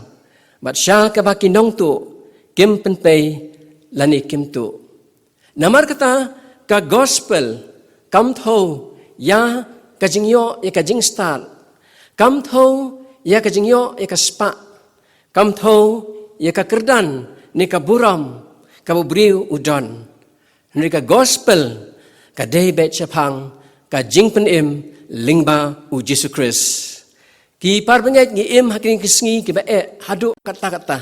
bad sha kaba ki nongtuh kim pynpei lane kim tuh. Namar kata ka Gospel kam thew ïa ka jingïoh ïa ka jingstad, kam thew ïa ka jingïoh ïa ka spah, kam thew ïa ka kyrdan ne ka burom kaba u briew u don. Hynrei ka Gospel ka dei beit shaphang ka jingpynim lyngba u Jisu Khrist. Ki parabangeit, ngi im ha kine ki sngi kiba eh haduh katta katta,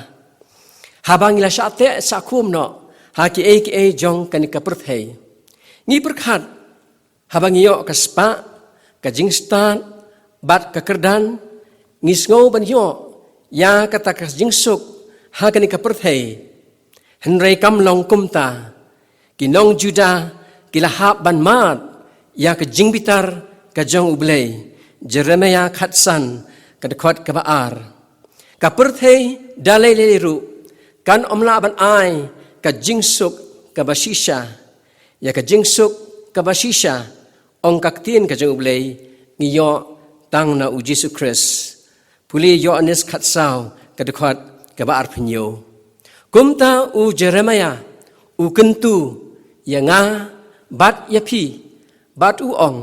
haba ngi la shah teh shah khum noh ha kiei kiei jong kane ka pyrthei. Ngi pyrkhat, haba ngi ïoh ka spah, ka jingstad bad ka kyrdan, ngi sngew ban ïoh ïa kata ka jingsuk ha kane ka pyrthei. Hynrei kam long kumta. Ki nong Judah ki la hap ban mad ïa ka jingbitar ka jong u Blei. Jeremaïah khatsan, ka dkhot kaba ar. Ka pyrthei da lei lei ruh kan ym lah ban ai ka jingsuk kaba shisha. Ïa ka jingsuk kaba shisha, ong ka ktien ka jong u Blei, ngi ïoh tang na u Jisu Khrist. Pule Ïoannis khatsaw, ka dkhot kaba arphew hynñiew. Kumta u Jeremaïah u kyntu ïa nga bad ïa phi, bad u ong,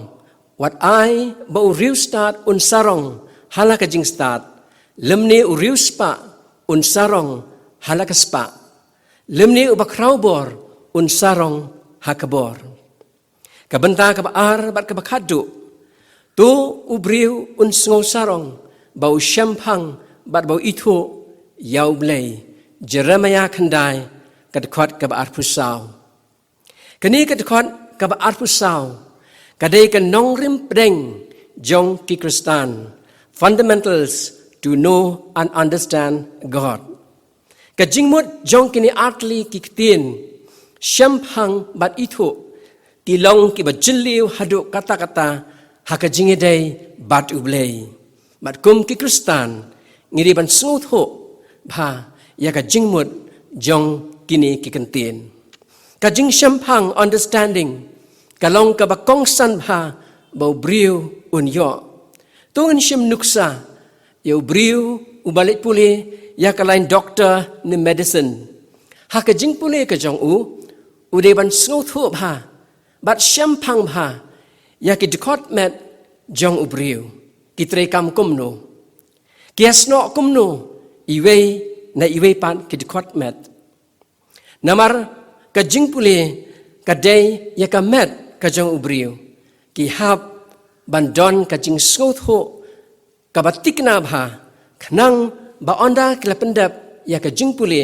wat ai ba u riewstad un sarong ha la ka jingstad, lymne u riewspah un sarong ha la ka spah, lymne uba khraw bor un sarong ha ka bor. Ka bynta kaba ar bad kaba khatduh, to u briew un sngewsarong ba u shemphang bad ba u ithuh ïa u Blei. Jeremaïah khyndai, ka dkhot kaba arphew saw. Kane ka dkhot kaba arphew saw ka dei ka nongrim pdeng jong ki Khristan, Fundamentals to Know and Understand God. Ka jingmut jong kine artylli ki ktien shemphang bad ithuh ki long kiba jylliew haduh katta katta ha ka jingïadei bad U Blei. Bad kum ki Khristan ngi dei ban sngewthuh bha ïa ka jingmut jong kine ki ktien. Ka jingshemphang, understanding, ka long kaba kongsan bha ba u briew un ïoh. To ngin shim nuksa ïa u briew uba leit pule ïa ka lain doktor ne medicine. Ha ka jingpule ka jong u, u dei ban sngewthuh bha bad shemphang bha ïa ki dkhot met jong u briew. Ki treikam kumno, ki ïasnoh kumno iwei na iwei pat ki dkhot met. Namar ka jingpule ka dei ïa ka met ka jong u briew. Ki hap ban don ka jingsngewthuh kaba thikna bha, khnang ba ynda ki la pyndep ïa ka jingpule,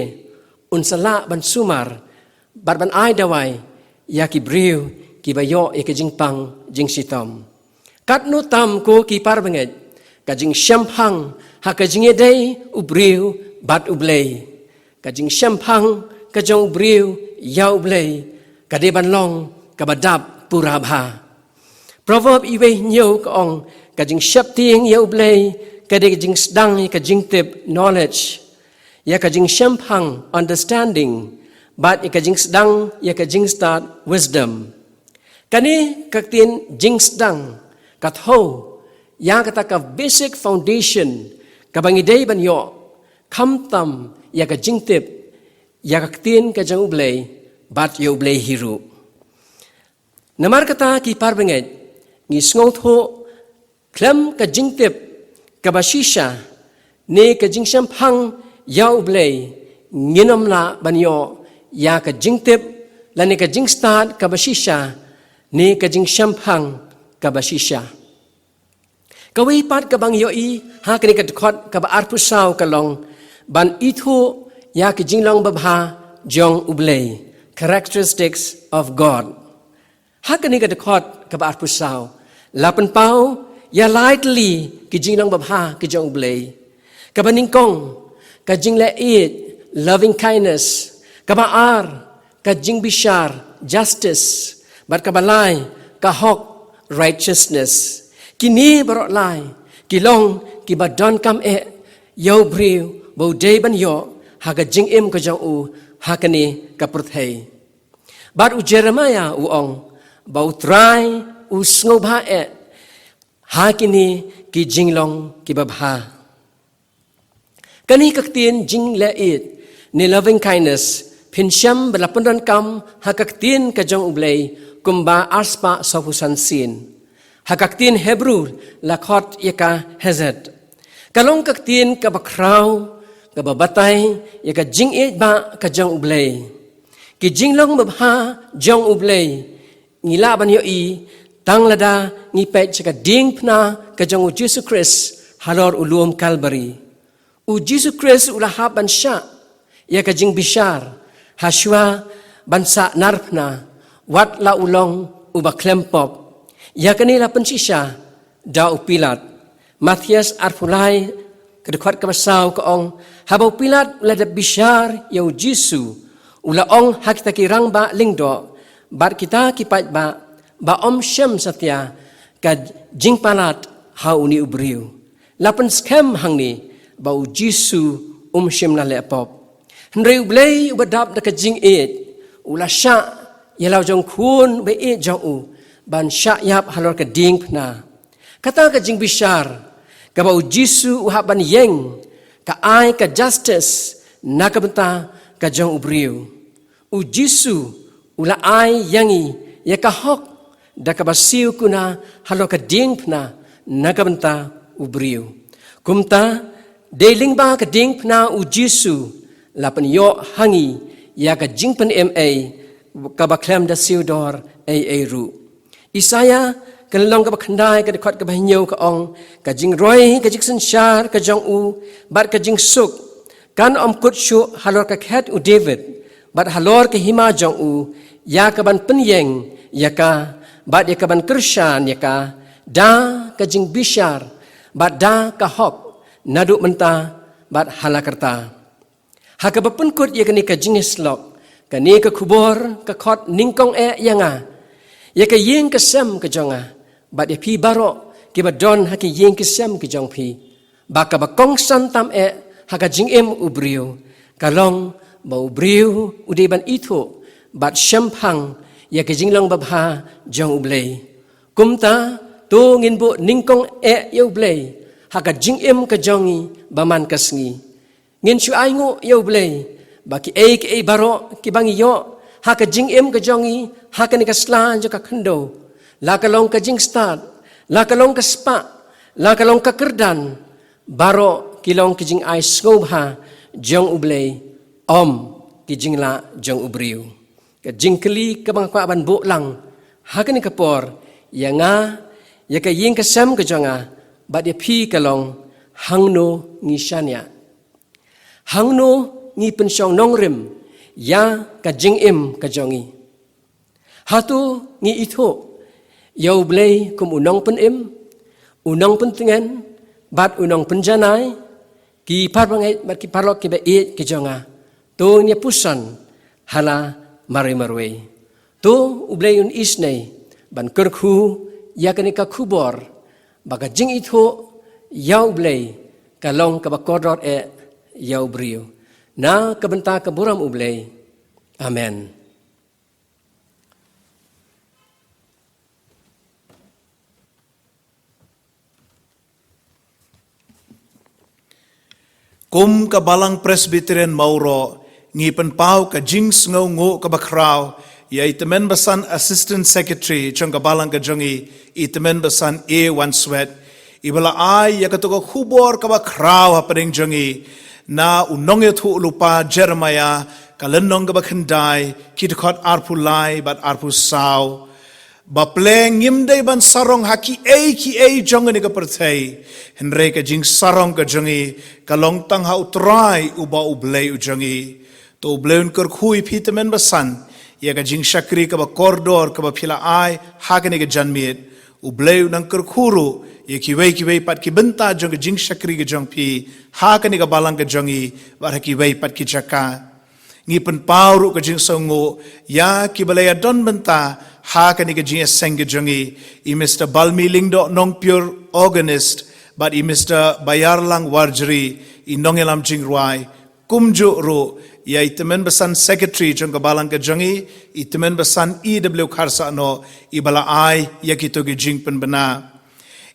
un sa lah ban sumar bad ban ai dawai ïa ki briew kiba ïoh ïa ka jingpang jingshitom. Katno tam ko ki parabangeit, ka jingshemphang ha ka jingïadei u briew bad U Blei. Ka jingshemphang ka jong u briew ïa U Blei ka dei ban long kaba dap pura bha. Proverb uwei hynñiew ka ong, ka jingsheptieng ïa U Blei ka dei ka jingsdang ïa ka jingtip, knowledge, ïa ka jingshemphang, understanding, bad ïa ka jingsdang ïa ka jingstad, wisdom. Kane ka ktien jingsdang ka thew ïa kata ka basic foundation kaba ngi dei ban ïoh, khamtam ïa ka jingtip ïa ka ktien ka jong U Blei bad ïa U Blei hi ruh. Namar kata ki parabangeit, ngi sngewthuh khlem ka jingtip kaba shisha ne ka jingshemphang ïa U Blei, ngin ym lah ban ïoh ïa ka jingtip lane ka jingstad kaba shisha ne ka jingshemphang kaba shisha. Kawei pat kaba ngi ïohi ha kane ka dkhot kaba arphew saw ka long ban ithuh ïa ki jinglong babha jong U Blei, characteristics of God. Ha kane ka dkhot kaba arphew saw la pynpaw ïa lai tylli ki jinglong babha ki jong U Blei. Kaba nyngkong, ka jingleh ïeit, loving kindness. Kaba ar, ka jingbishar, justice. Bad kaba lai, ka hok, righteousness. Kine baroh lai ki long kiba donkam eh ïa u briew ba u dei ban ïoh ha ka jingim ka jong u ha kane ka pyrthei. Bad u Jeremiah u ong ba U Trai u sngewbha eh ha kine ki jinglong kiba bha. Kane ka ktien jingleh ïeit ne loving kindness phin shem ba la pyndonkam ha ka ktien ka jong U Blei kumba arspah sawphew san sien. Ha ka ktien Hebru la khot ïa ka hesed. Ka long ka ktien kaba khraw kaba batai ïa ka jingïeit ba ka jong U Blei. Ki jinglong babha jong U Blei ngi lah ban ïohi tang lada ngi peit sha ka diengphna ka jong U Jisu Khrist halor u lum Kalbari. U Jisu Khrist u la hap ban shah ïa ka jingbishar ha shuwa ban sah narphna, wat la u long uba khlem pop. Ïa kane la pynshisha da u Pilat. Mathaios arphew lai ka dkhot kaba saw ka ong, haba u Pilat u la dep bishar ïa U Jisu, u la ong ha kita ki rangbah lyngdoh bad kita ki paidbah ba ym shem satia ka jingpalat ha une u briew. La pynskhem hangne ba U Jisu um shym la leh pop. Hynrei U Blei uba dap da ka jingïeit u la shah ïa la u jong khun ba ïeit jong u ban shah ïap halor ka diengphna. Kata ka jingbishar kaba U Jisu u hap ban ïeng ka ai ka justice na ka bynta ka jong u briew. U Jisu u la ai ïa ngi ïa ka hok da kaba siew kuna halor ka diengphna na ka bynta u briew. Kumta dei lyngba ka diengphna U Jisu la pynïoh ha ngi ïa ka jingpynim ei kaba khlem da siew dor ei ei ruh. Isaïah ka lynnong kaba khyndai ka dkhot kaba hynñiew ka ong, ka jingroi ka jingsynshar ka jong u bad ka jingsuk kan ym kut shuh halor ka khet u David bad halor ka hima jong u, ïa ka ban pynïeng ïa ka, bad ïa ka ban kyrshan ïa ka da ka jingbishar bad da ka hok naduh mynta bad ha la karta. Ha kaba pynkut ïa kane ka jingïasyllok, kane ka khubor ka khot nyngkong eh ïa nga, ïa ka ïing ka sem ka jong nga, bad ïa phi baroh kiba don ha ki ïing ki sem ki jong phi, ba kaba kongsan tam eh ha ka jingim u briew ka long ba u briew u dei ban ithuh bad shemphang ïa ka jinglong babha jong U Blei. Kumta, to ngin buh nyngkong eh ïa U Blei ha ka jingim ka jong ngi ba man ka sngi. Ngin shu ainguh ïa U Blei ba kiei kiei baroh kiba ngi ïoh ha ka jingim ka jong ngi ha kane ka sla jong ka khyndew, la ka long ka jingstad, la ka long ka spah, la ka long ka kyrdan, baroh ki long ki jingai sngewbha jong U Blei, ym ki jinglah jong u briew. Ka jingkylli kaba nga kwah ban buh lang ha kane ka por ïa nga, ïa ka ïing ka sem ka jong nga, bad ïa phi ka long, hangno ngi shaniah? Hangno ngi pynshong nongrim ïa ka jingim ka jong ngi? Hato ngi ithuh ïa U Blei kum u nongpynim, u nongpyntngen, bad u nongpynjanai? Ki parabangeit bad ki paralok kiba ïeit ki jong nga, to ngin ïa puson ha la marwei marwei. To U Blei un isynei ban kyrkhu ïa kane ka khubor ba ka jingithuh ïa U Blei ka long kaba kordor eh ïa u briew. Na ka bynta ka burom U Blei. Amen. Kum ka Balang Presbyterian Mawroh, ngi pynpaw ka jingsngewnguh kaba khraw ïa i Tymmen Basan Assistant Secretary jong ka Balang ka jong ngi, i Tymmen Basan A Wanswet, iba la ai ïa kato ka khubor kaba khraw hapdeng jong ngi na u nongïathuhlypa Jeremiah, ka lynnong kaba khyndai, ki dkhot arphew lai bad arphew saw. Bapli, ngim dei ban sarong ha kiei kiei jong kane ka pyrthei, hynrei ka jingsarong ka jong ngi ka long tang ha U Trai uba U Blei u jong ngi. To U Blei un kyrkhu ïa phi Tymmen Basan ïa ka jingshakri kaba kordor kaba phi la ai ha kane ka janmiet. U Blei un nang kyrkhu ruh ïa kiwei kiwei pat ki bynta jong ka jingshakri ka jong phi ha kane ka Balang ka jong ngi, bad ha kiwei pat ki jaka. Ngi pynpaw ruh ka jingsngewnguh ïa kiba la ïadon bynta ha kane ka jingïaseng ka jong ngi, i Mister Balmi Lyngdoh Nongpyiur, organist, bad i Mister Bayarlang Warjri, i nongïalam jingrwai. Kumjuh ruh ïa i Tymmen Basan Secretary jong ka Balang ka jong ngi, i Tymmen Basan E W Kharsahnoh, iba la ai ïa kito ki jingpynbna.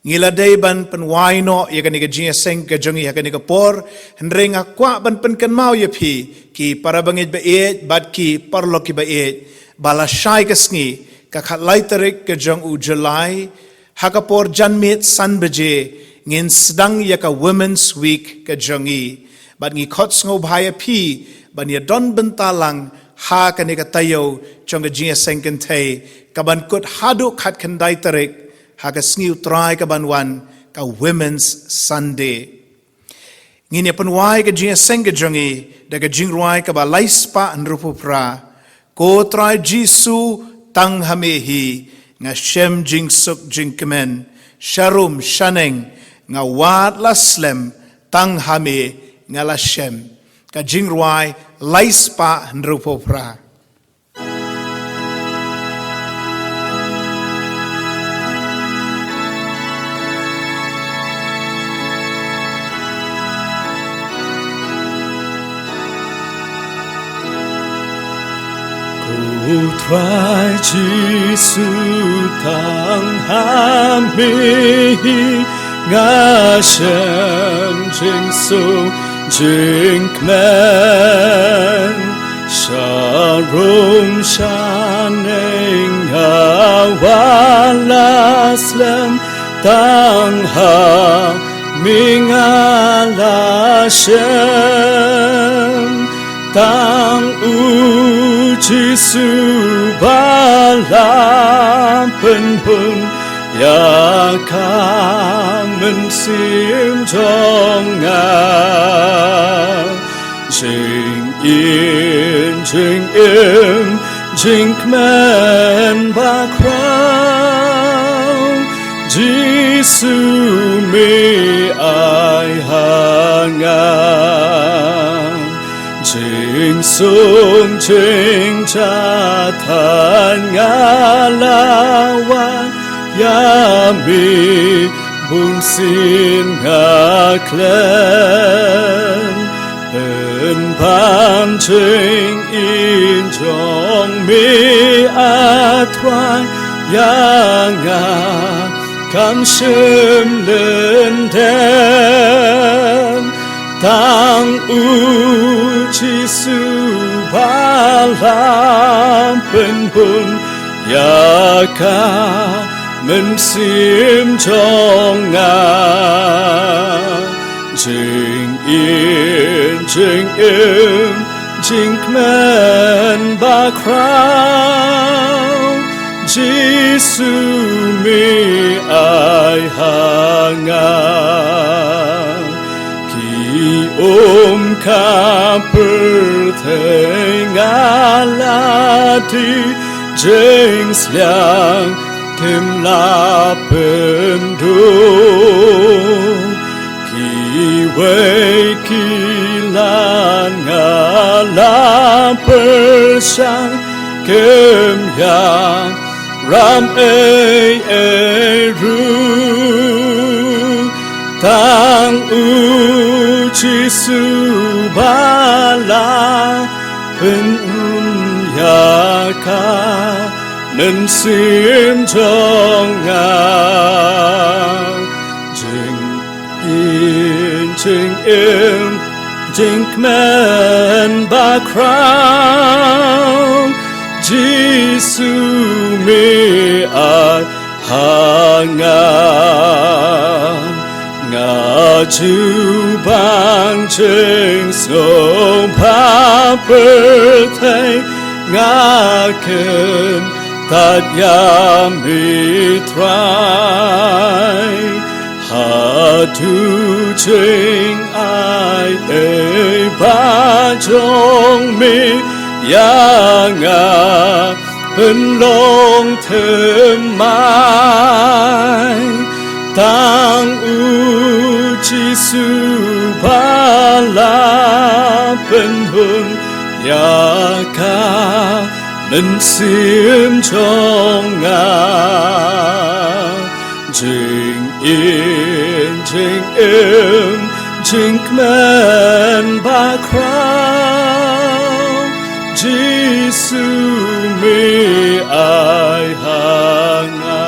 Ngi la dei ban pynwai noh ïa kane ka jingïaseng ka jong ngi ha kane ka por, hynrei nga kwah ban pynkynmaw ïa phi, ki parabangeit ba ïeit bad ki paralok kiba ïeit, ba lashai ka sngi, ka khatlai tarik ka jong u July, ha ka por janmiet san baje, ngin sdang ïa ka Women's Week ka jong ngi. Bad ngi khot sngewbha ïa phi ban ïadon bynta lang ha kane ka taïew jong ka jingïaseng kynthei, kaban kut haduh khatkhyndai tarik, ha ka sngi U Trai kaban wan, ka Women's Sunday. Ngin ïa pynwai ka jingïaseng ka jong ngi da ka jingrwai kaba lai spah hynriewphew phra. Ko Trai Jisu, tang ha me hi nga shem jingsuk jingkmen, sharum shaneng nga wad la slem, tang ha me nga la shem. Ka jingrwai lai spah hynriewphew phra. Ko Trai Jisu, tang ha me hi nga shem jingsuk jingkmen, sharum shaneng nga wad la slem, tang ha me nga la shem. Tang U Jisu ba la pynhun ïa ka mynsiem jong nga. Jingim Jingim jingkmen bakhraw, Jisu me ai ha nga. Jingsuk jingjahthait nga la wan ïa me, bunsien nga khlem pynban jingim jong me, A Trai, ïa nga kam shym lehnoh. Tang U Jisu ba la pynhun ïa ka mynsiem jong nga. Jingim jingim jingkmen bakhraw, Jisu me ai ha nga. Ki um ka pyrthei nga la die, jingsliang kim lah pynduh. Kiwei ki lad nga la pyrshang, kim ïarap ei ei ruh. Tang U Jisu ba la pynhun ïa ka mynsiem jong nga. Jingim jingim jingkmen bakhraw, Jisu me ai ha nga. Nga ju bang jingsngewbha pyrthei, nga kyntait ïa me Trai. Haduh jingai ei ba jong me ïa nga pynlong thymmai. Tang U Jisu ba la pynhun ïa ka mynsiem jong nga. Jingim jingim jingkmen bakhraw, Jisu me ai ha nga.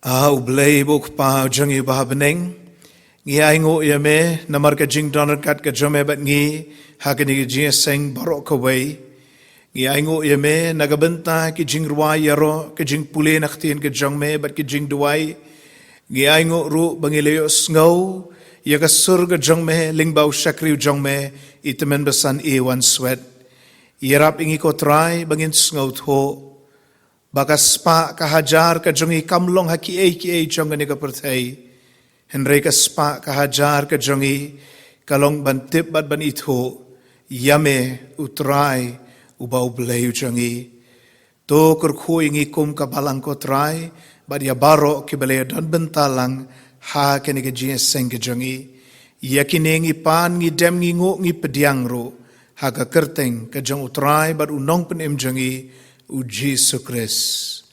A U Blei ba U Kpa jong ngi ba ha bneng, ngi ainguh ïa me namar ka jingdon ryngkat ka jong me bad ngi ha kane ka jingïaseng baroh kawei. Ngi ainguh ïa me na ka bynta ki jingrwai ïaroh, ki jingpule na ka ktien ka jong me bad ki jingduwai. Ngi ainguh ruh ba ngi la ïohsngew ïa ka sur ka jong me lyngba u shakri u jong me, i Tymmen Basan Ewan Swet. Ïarap ïa ngi ko Trai ba ngin sngewthuh ba ka spah ka hajar ka jong ngi kam long ha kiei kiei jong kane ka pyrthei, hynrei ka spah ka hajar ka jong ngi ka long ban tip bad ban ithuh ïa me, U Trai, uba U Blei u jong ngi. To kyrkhu ïa ngi kum ka balang ko Trai, bad ïa baroh kiba la ïadon bynta lang ha kane ka jingïaseng ka jong ngi. Ïa kine ngi pan, ngi dem, ngi nguh, ngi pdiang ruh ha ka kyrteng ka jong U Trai bad U Nongpynim jong ngi, U Jisu Khrist.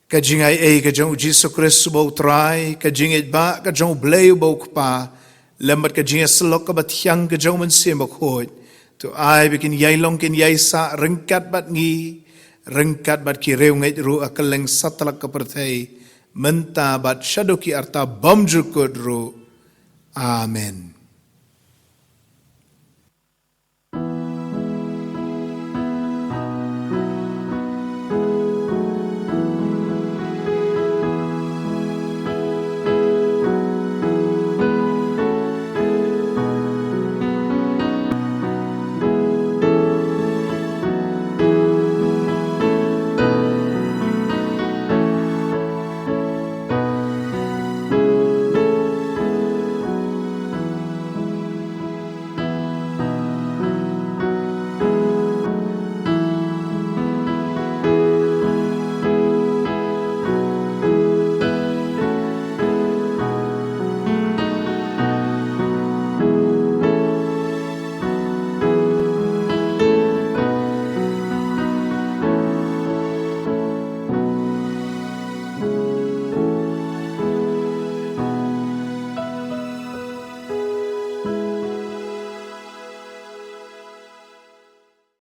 Ka jingaiei ka jong U Jisu Khrist uba U Trai, ka jingïeit ba ka jong U Blei uba U Kpa, lem bad ka jingïasyllok kaba thiang ka jong U Mynsiem Bakhuid, to ai ba kin ïai long kin ïai sah ryngkat bad ngi, ryngkat bad ki riewngeit ruh ha kylleng satlak ka pyrthei, mynta bad shaduh ki arta bymjukut ruh. Amen.